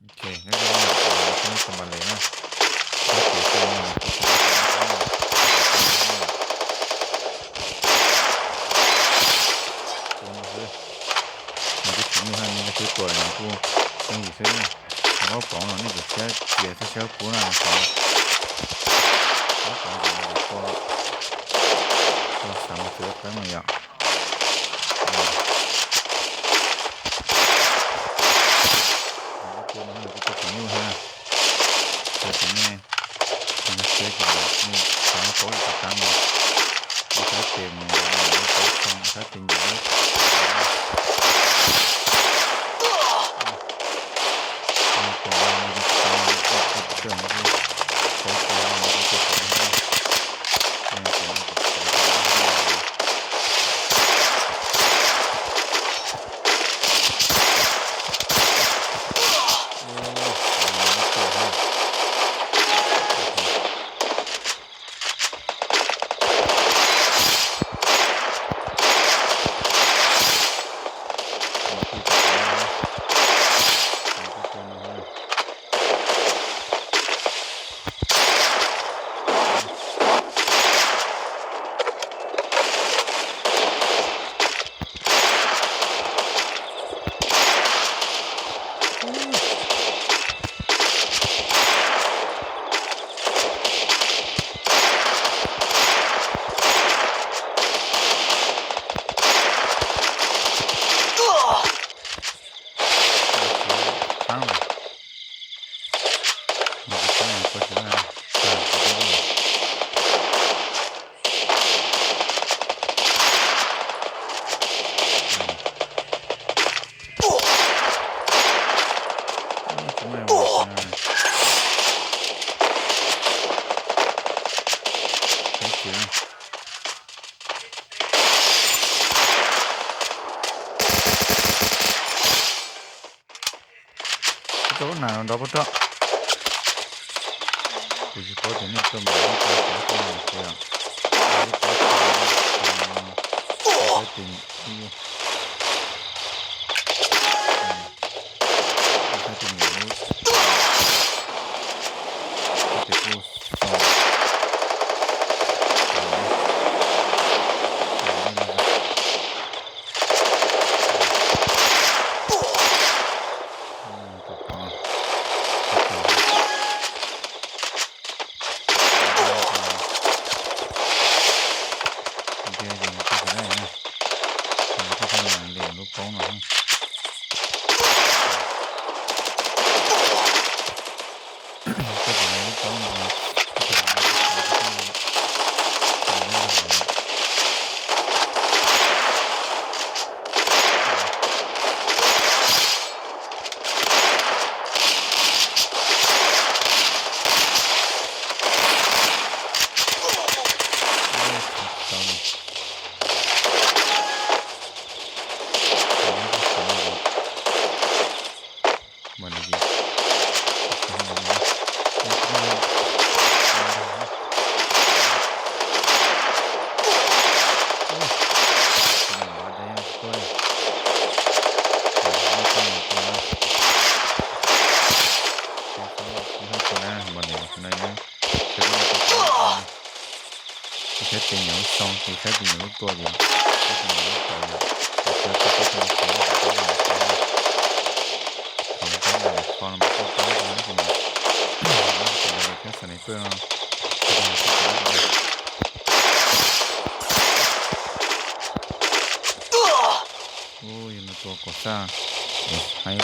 Ok, nyob zoo na, kuv yog Txooj Npam Lev na. Tab sis kuv no kuv tsis muaj tus nab qab na. Tua no xwb. Nws kuj tsis nyuj hab, nws kuj tuaj, nws kuj yooj yim xwb na. Nws ob pov no nej txawm siab cia txhob siab kub na, nws pov, ob pov ntawm no tua, tua xav mus txiv lub qeeb no yom. Nws kuj tua no, nws kuj tua tsis nyuj thiab. Tab sis nej, nej siab ces nej xav mus paub lwm tus qab no. Nej saib tes mus, nej saib tes nyuam lub. Tau lub nas no nrov pob roj. Kuv tsis paub tias nej tuaj npaum li cas, kuv yom, kuv tsis paub tias saib tes, saib tes nyuam lub, ces kuj xoo. Ntiag ces nws tau sawv daws na, nws kuj tau mas li lub poob no. Koj tus lub poob no, koj tus lub poob no. Saib tes nyuam lub xoo, ces saib tes nyuam lub tua ces, saib tes nyuam lub tau yom, ces saib tes nyuam lub tau. Thaum ntawd kho no mas kuj paub ib tug nab ces nws, nab ces nws thiab sniper no. Ub, yog nws tua kom xaj, es haib.